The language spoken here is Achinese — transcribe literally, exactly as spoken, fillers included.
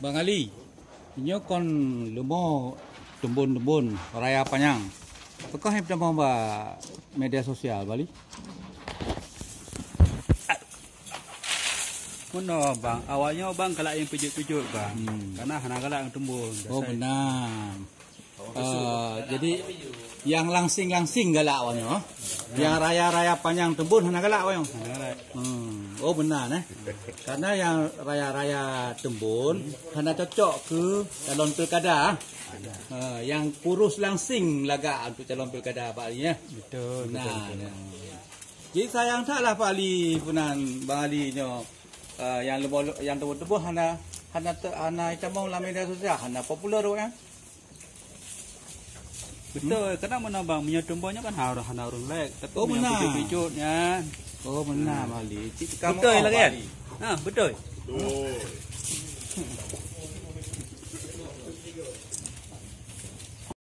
Bang Ali, nyoe kon leumo teumbon-teumbon raya panyang. Pakon han tamong bak media sosial, Bang Ali? Meunoe bang, awaknyoe bang galak nyang pijot-pijot bang. Hmm. Karena hana galak nyang teumbon. Oh, beuna. Eh, jadi nyang langsing-langsing galak awaknyoe. Nyang raya-raya panyang teumbon hana galak awaknyoe. Hana galak. Hmm. Oh, beuna neh. Karena nyang raya-raya teumbon hana cocok keu calon pilkada. Eh, nyang kurus langsing lagak untuk calon pilkada Pak Ali, ya. Betul, betul, nah, betul. Nah. Jadi sayang that lah Pak Ali, peunan Bang Ali nyoe. Eh, nyang leumo-, nyang teumbon-teumbon hana, hana te-, hana itamong lam media sosial, hana popular awaknyan. Betul, karena meunoe bang, meunyoe teumbon nyoe kan harus hana ureueng like. Tapi Oh, meunyoe beuna. pijot-pijot nyan. Oh, beuna, Bang Ali. Cit kamoe Betul oh, lagèe Bang nyan. Ali. Ha, betul. Betul.